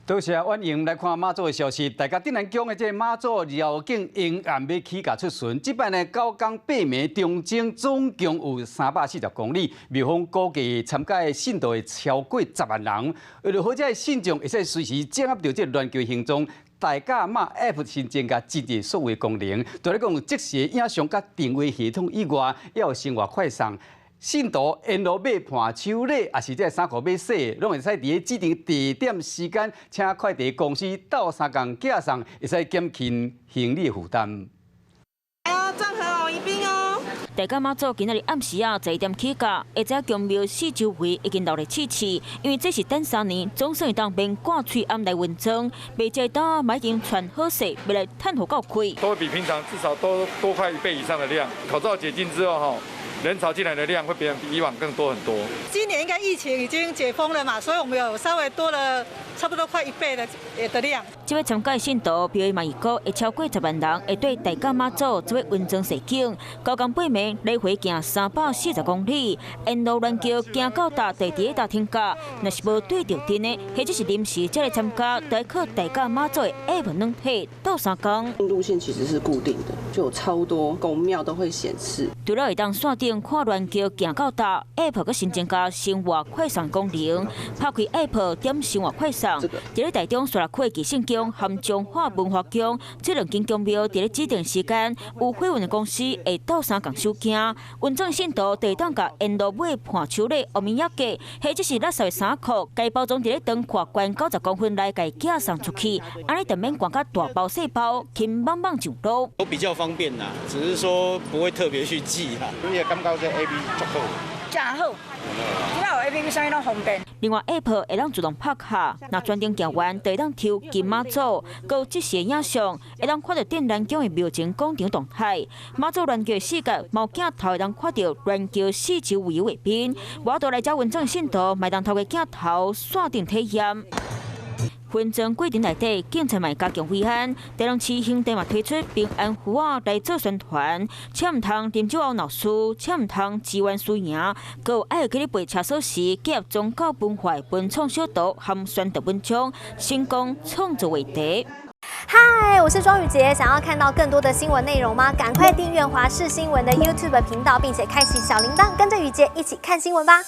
多謝婉瑩。來看媽祖的消息，大家鎮瀾宮的這個媽祖繞境永遠欲起駕出巡。這擺呢，九工八暝長征總共有340公里，廟方估計參加的信徒會超過10萬人。為著予這个信眾會使隨時掌握著這個鸞轎行蹤，大甲媽 App 新增加真濟數位功能，除了講即時影像佮定位系統以外，也有生活快送。信徒沿路買伴手禮，抑是這衫褲欲洗，攏會使佇咧指定地點時間，請快遞公司鬥相共寄送，會使減輕行李負擔。哦，綜合哦，一邊哦。大甲媽祖今仔日暗時仔11點起駕，會知影宮廟四周圍已經鬧熱刺刺，因為這是等3年，總算會當免掛喙罨來運裝，賣這單嘛已經傳好勢，欲來趁予夠開。都會比平常至少多多快一倍以上的量。口罩解禁之後，吼，人潮進來的量會比以往更多很多。今年應該疫情已經解封了嘛，所以我們有稍微多了差不多快一倍的量。這擺參加信徒表嘛預估會超過10萬人，會綴大甲媽祖做伙雲裝踅境，九工八暝來回行340公里，沿路鸞轎行到佗就佇咧佗停駕，若是無對著陣的，或者是臨時才來參加，都靠大甲媽祖的 App 軟體鬥相共。路線其實是固定的，就有超多宮廟都會顯示。除了會當線頂看鸞轎行到佗，App 閣新增加生活快送功能，拍開 App 點生活快送，佇咧台中沙鹿區的至聖宮和彰化文化宮這兩間宮廟，佇咧指定時間有貨運的公司會鬥相共收件，雲裝信徒就會當共沿路買伴手禮、烏米仔粿，或者是垃圾的衫褲，共包裝佇咧長闊懸90公分內，共寄送出去，按呢就免扛甲大包細包，輕枋枋上路。都比較方便啦，只是說不會特別去記啦。你也感覺這 APP 足好？真好，這擺有 APP 啥物攏方便。另外，App 會當自動拍卡，若全程行完，就會當抽金媽祖，閣有即時影像，會當看著鎮瀾宮的廟前廣場動態。媽祖鸞轎四角，嘛有鏡頭會當看著鸞轎四周圍畫面。無法度來遮雲裝信徒，嘛會當透過鏡頭線頂體驗。雲裝過程內底，警察嘛加強維安，台中市刑地嘛推出平安符仔來做宣傳，請毋通啉酒後鬧事，請毋通支援輸贏，閣有愛記咧背車鎖匙，結合宗教文化文創小圖和宣導文章，成功創造話題。嗨，我是莊宇傑，想要看到更多的新聞內容嗎？趕快訂閱華視新聞的 YouTube 頻道，並且開啟小鈴鐺，跟着宇傑一起看新聞吧。